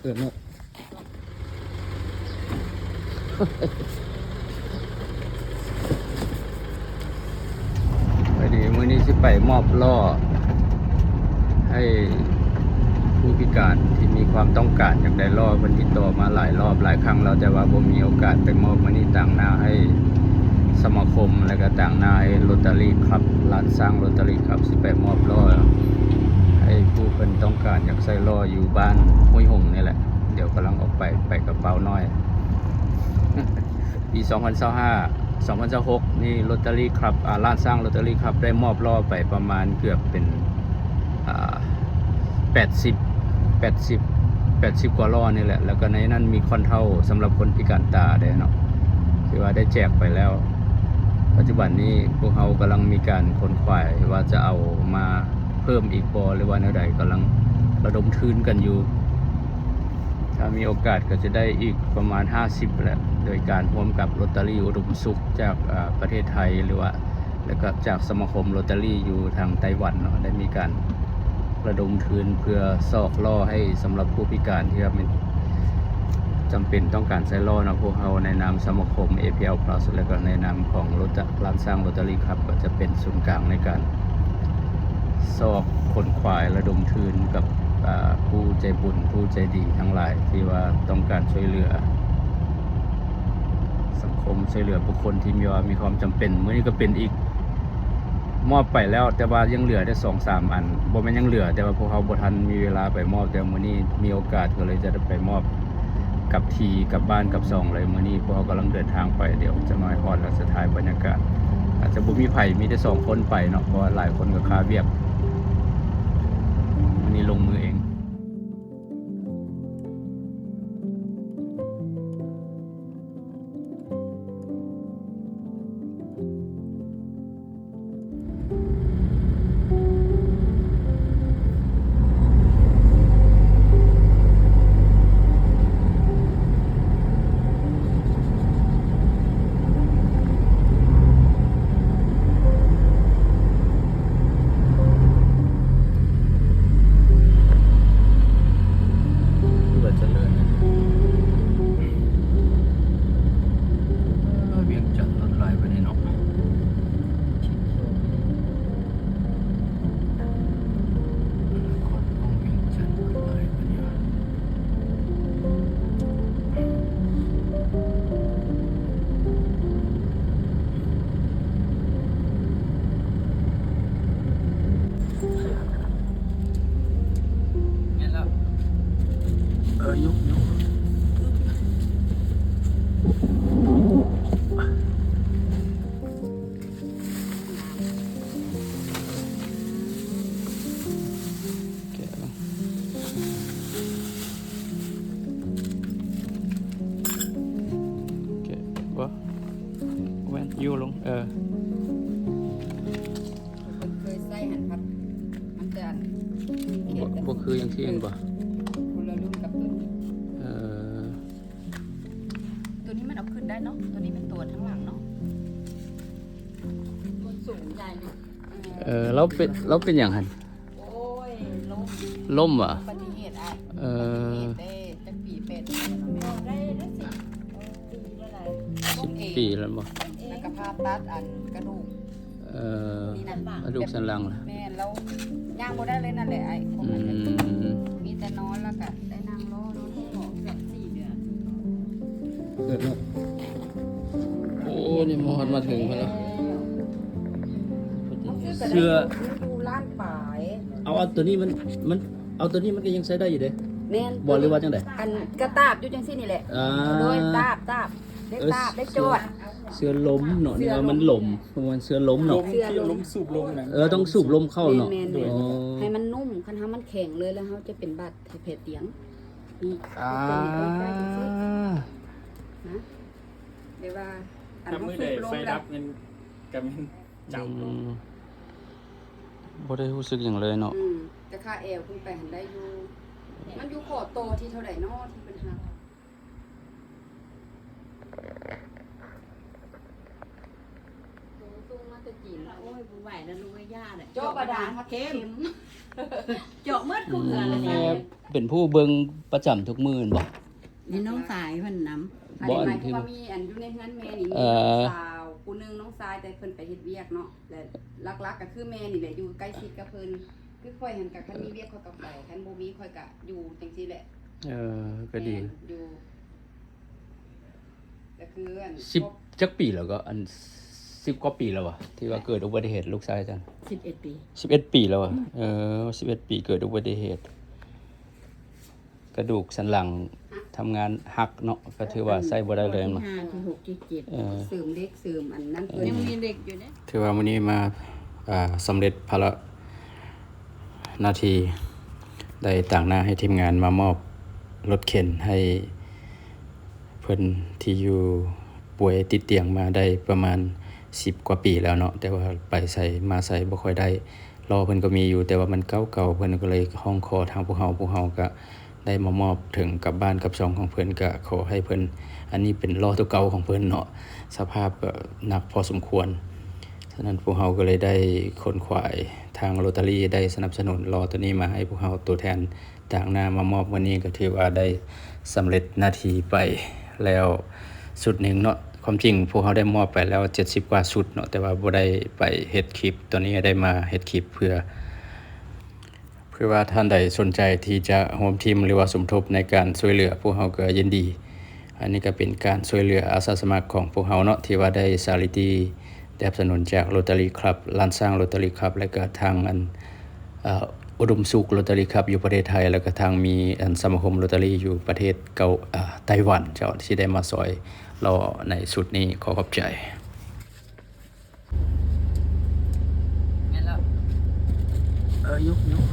ເອີເນາະ ພໍດີມື້ນີ້ຊິໄປມອບລໍ້ໃຫ້ຜູ້ພິການທີ່ມີຄວາມຕ້ອງການຢາກໄດ້ລໍ້. ເພິ່ນຕິດຕໍ່ມາຫຼາຍລອບຫຼາຍຄັ້ງແລ້ວ ແຕ່ວ່າບໍ່ມີໂອກາດໄປມອບ. ມື້ນີ້ຕາງໜ້າໃຫ້ສະມາຄົມ ແລະກະຕາງໜ້າໃຫ້ໂຣຕາຣີຄລັບ ລ້ານຊ້າງໂຣຕາຣີຄລັບ ຊິໄປມອບລໍ້ໃຫ້ຜູ້ເພິ່ນຕ້ອງການຢາກໃຊ້ລໍ້ຢູ່ບ້ານຫ້ວຍຫົງນີ້ແຫຼະ. ດຽວກຳລັງອອກໄປ ໄປກັບບ່າວນ້ອຍ. ປີສອງພັນຊາວຫ້າ ສອງພັນຊາວຫົກນີ້ ໂຣຕາຣີຄລັບ ອາ ລ້ານຊ້າງໂຣຕາຣີຄລັບ ໄດ້ມອບລໍ້ໄປປະມານເກືອບເປັນ ອາ ແປດສິບ ແປດສິບ ແປດສິບກວ່າລໍ້ນີ້ແຫຼະ. ແລ້ວກໍໃນນັ້ນມີຄອນເທົາສຳລັບຄົນພິການຕາເດ້ເນາະ ທີ່ວ່າໄດ້ແຈກໄປແລ້ວ. ປັດຈຸບັນນີ້ພວກເຮົາກຳລັງມີການຂົນຂວາຍວ່າຈະເອົາມາເພີ່ມອີກບໍ່ ຫຼືວ່າແນວໃດ, ກຳລັງລະດົມທຶນກັນຢູ່. ຖ້າມີໂອກາດກໍຈະໄດ້ອີກປະມານຫ້າສິບແຫຼະ ໂດຍການຮ່ວມກັບໂຣຕາຣີອຸດົມສຸກຈາກ ອາ ປະເທດໄທ ຫຼືວ່າ ແລ້ວກໍຈາກສະມາຄົມໂຣຕາຣີຢູ່ທາງໄຕ້ຫວັນເນາະ ໄດ້ມີການລະດົມທຶນເພື່ອຊອກລໍ້ໃຫ້ສຳລັບຜູ້ພິການທີ່ວ່າແມ່ນຈຳເປັນຕ້ອງການໃຊ້ລໍ້ເນາະ. ພວກເຮົາໃນນາມສະມາຄົມ ເອ ພີ ແອລ ພລັສ ແລ້ວກໍໃນນາມຂອງໂຣຕາ ລ້ານຊ້າງໂຣຕາຣີຄລັບ ກໍຈະເປັນສູນກາງໃນການ ຊອກຂົນຂວາຍລະດົມທຶນກັບ ອາ ຜູ້ໃຈບຸນຜູ້ໃຈດີທັງຫຼາຍທີ່ວ່າຕ້ອງການຊ່ວຍເຫຼືອສັງຄົມ ຊ່ວຍເຫຼືອບຸກຄົນທີ່ມີວ່າມີຄວາມຈຳເປັນ. ມື້ນີ້ກໍເປັນອີກ ມອບໄປແລ້ວ ແຕ່ວ່າຍັງເຫຼືອແຕ່ສອງສາມອັນ ບໍ່ແມ່ນຍັງເຫຼືອ ແຕ່ວ່າພວກເຮົາບໍ່ທັນມີເວລາໄປມອບ. ແຕ່ມື້ນີ້ມີໂອກາດກໍເລີຍຈະໄດ້ໄປມອບ ກັບທີ່ກັບບ້ານກັບຊ່ອງເລີຍ. ມື້ນີ້ພວກເຮົາກຳລັງເດີນທາງໄປ ດຽວຈັກໜ້ອຍຮອດແລ້ວຈະຖ່າຍບັນຍາກາດ. ອາດຈະບໍ່ມີໃຜ ມີແຕ່ສອງຄົນໄປເນາະ ເພາະວ່າຫຼາຍຄົນກໍຄາວຽກ. ມື້ນີ້ລົງມືເອງ. ຄືວ່າຈະເລີນນະ ເອີ ວຽງຈັນລົດຫຼາຍປານນີ້ເນາະ. ແມ່ນແລ້ວ ເອີ ຍຸກ ຍຸກ. ແກະລະ ແກະບໍ່ ແມ່ນຢູ່ລົງ ເອີ ເພິ່ນເຄີຍໃຊ້ຫັ້ນພັດ ມັນຈະອັນ ບໍ່ ບໍ່ຄືຈັ່ງຊີ້ແມ່ນບໍ່? ຄົນລະລຸ້ນກັບໂຕນີ້ ເອີ ໂຕນີ້ມັນເອົາຂຶ້ນໄດ້ເນາະ ໂຕນີ້ແມ່ນໂຕທາງຫຼັງເນາະ ມັນສູງໃຫຍ່ຢູ່. ເອີ ລາວເປັນ ລາວເປັນຫຍັງຫັ້ນ? ໂອ້ຍ ລົ້ມ ລົ້ມຫວາ? ອຸບັດຕິເຫດອ້າຍ. ເອີ ອຸບັດຕິເຫດໄດ້ຈັກປີ? ແປດປີແລ້ວເນາະແມ່? ໄດ້ ໄດ້ສິບປີແລ້ວ. ສິບປີແລ້ວບໍ່? ແລ້ວກໍຜ່າຕັດອັນກະດູກ ເອີ ນີ້ນະ ກະດູກສັນຫຼັງ. ແມ່ນ ລາວຍ່າງບໍ່ໄດ້ເລີຍນັ້ນແຫຼະອ້າຍ. ອືມ ມີແຕ່ນອນ ແລ້ວກໍໄດ້ນັ່ງລໍ ນອນເຮືອນ ເກືອບສີ່ເດືອນ. ໂອ້ ນີ້ມາຮອດມາເຖິງພຸ້ນແລ້ວ. ເສື້ອ ເອົາ ເອົາໂຕນີ້ມັນ ມັນ ເອົາໂຕນີ້ມັນກໍຍັງໃຊ້ໄດ້ຢູ່ເດ້. ແມ່ນ ບໍ່ ຫຼືວ່າຈັ່ງໃດ? ອັນກະຕາບຢູ່ຈັ່ງຊີ້ນີ້ແຫຼະ. ອ່າ ໂດຍຕາບ ຕາບ ໄດ້ຕາບ ໄດ້ຈອດ. ເສື້ອລົມເນາະ ເສື້ອລົມ ນີ້ວ່າມັນລົມ ເພາະມັນເສື້ອລົມເນາະ. ລົມ ລົມ ສູບລົມນະ. ເອີ ຕ້ອງສູບລົມເຂົ້າເນາະ. ແມ່ນໆ ອໍ ໃຫ້ມັນນຸ້ມ ຄັນເຮົາມັນແຂງເລີຍ ແລ້ວເຮົາຈະເປັນບາດແຜຕຽງ. ນີ້ ອ່າ ຕົວນີ້ກໍໄດ້ຈັ່ງຊີ້ນະ ແບບວ່າອັນເຮົາສູບລົມແລ້ວ ໄຟດັບ ມັນກໍແມ່ນຈັບລົງ. ອືມ ບໍ່ໄດ້ຮູ້ສຶກຫຍັງເລີຍເນາະ. ອືມ ແຕ່ຄາແອວຂຶ້ນໄປຫັ້ນໄດ້ຢູ່. ມັນຢູ່ຂໍ້ຕໍ່ທີ່ເທົ່າໃດນໍທີ່ເພິ່ນຫັກ? ໂຕສົ່ງມາແຕ່ຈີນ. ໂອ້ຍ ບໍ່ໄຫວແລ້ວລູກເອີຍ ຢ່າແຫຼະ ເຈາະບາດານຮອດເຂັມ ເຈາະໝົດຄູ່ເຮືອນແລ້ວ ເປັນຜູ້ເບິ່ງປະຈຳທຸກມື້ແມ່ນບໍ່? ນີ້ນ້ອງຊາຍເພິ່ນນຳ ບໍ່ ອັນ ອັນ ຄືວ່າມີອັນຢູ່ໃນເຮືອນແມ່ນີ້ ມີ ເອີ ນ້ອງສາວຜູ້ໜຶ່ງ ນ້ອງຊາຍ ແຕ່ເພິ່ນໄປເຮັດວຽກເນາະ ແລະ ຫຼັກໆກໍຄືແມ່ນີ້ແຫຼະຢູ່ໃກ້ຊິດກັບເພິ່ນ ຄືຂ້ອຍຫັ້ນກໍຄັນມີວຽກຂ້ອຍກໍໄປ ຄັນບໍ່ມີຂ້ອຍກໍຢູ່ຈັ່ງຊີ້ແຫຼະ ເອີ ກໍດີ ແມ່ນ ຢູ່ ກໍຄືອັນ ສິບ ຈັກປີແລ້ວກໍ ອັນ ສິບກວ່າປີແລ້ວຫວາ ທີ່ວ່າເກີດອຸບັດຕິເຫດລູກຊາຍເຈົ້າ ສິບເອັດປີ ສິບເອັດປີແລ້ວຫວາ ອືມ ເອີ ສິບເອັດປີເກີດອຸບັດຕິເຫດ ກະດູກສັນຫຼັງທຳງານຫັກເນາະ ກໍຖືວ່າໃຊ້ບໍ່ໄດ້ເລີຍເນາະ ທີຫ້າ ທີຫົກ ທີເຈັດ ເອີ ເສີມເຫຼັກ ເສີມອັນນັ້ນເພິ່ນ ຍັງມີເຫຼັກຢູ່ເດ້ ຖືວ່າມື້ນີ້ມາ ອ່າ ສຳເລັດພາລະໜ້າທີ່ ໄດ້ຕາງໜ້າໃຫ້ທີມງານມາມອບລົດເຂັນໃຫ້ເພິ່ນທີ່ຢູ່ປ່ວຍຕິດຕຽງມາໄດ້ປະມານສິບກວ່າປີແລ້ວເນາະ ແຕ່ວ່າໄປໃສມາໃສບໍ່ຄ່ອຍໄດ້ ລໍ້ເພິ່ນກໍມີຢູ່ ແຕ່ວ່າມັນເກົ່າໆ ເພິ່ນກໍເລີຍຮ້ອງຂໍທາງພວກເຮົາ ພວກເຮົາກໍໄດ້ມາມອບເຖິງກັບບ້ານກັບຊ່ອງຂອງເພິ່ນ ກໍຂໍໃຫ້ເພິ່ນ ອັນນີ້ເປັນລໍ້ຕົວເກົ່າຂອງເພິ່ນເນາະ ສະພາບກໍໜັກພໍສົມຄວນ ສະນັ້ນພວກເຮົາກໍເລີຍໄດ້ຂົນຂວາຍ ທາງໂຣຕາຣີໄດ້ສະໜັບສະໜູນລໍ້ໂຕນີ້ມາໃຫ້ພວກເຮົາ ຕົວແທນຕາງໜ້າມາມອບມື້ນີ້ ກໍຖືວ່າໄດ້ສຳເລັດໜ້າທີ່ໄປແລ້ວຊຸດໜຶ່ງເນາະ ຄວາມຈິງພວກເຮົາໄດ້ມອບໄປແລ້ວເຈັດສິບກວ່າຊຸດເນາະ ແຕ່ວ່າບໍ່ໄດ້ໄປເຮັດຄລິບ ຕອນນີ້ໄດ້ມາເຮັດຄລິບເພື່ອ ເພື່ອວ່າທ່ານໃດສົນໃຈທີ່ຈະຮ່ວມທີມ ຫຼືວ່າສົມທົບໃນການຊ່ວຍເຫຼືອ ພວກເຮົາກໍຍິນດີ ອັນນີ້ກໍເປັນການຊ່ວຍເຫຼືອອາສາສະໝັກຂອງພວກເຮົາເນາະ ທີ່ວ່າໄດ້ຊາຣິຕີ້ ໄດ້ສະໜັບສະໜູນຈາກໂຣຕາຣີຄລັບ ລ້ານຊ້າງໂຣຕາຣີຄລັບ ແລະກະທາງອັນ ເອີ ອຸດົມສຸກໂຣຕາຣີຄລັບຢູ່ປະເທດໄທ ແລະກະທາງມີອັນສະມາຄົມໂຣຕາຣີຢູ່ປະເທດເກົາ ເອີ ໄຕ້ຫວັນເຈົ້າ ທີ່ໄດ້ມາຊ່ອຍລໍ້ໃນຊຸດນີ້ ຂໍຂອບໃຈ. ແມ່ນແລ້ວ ເອີ ຍົກ ຍົກ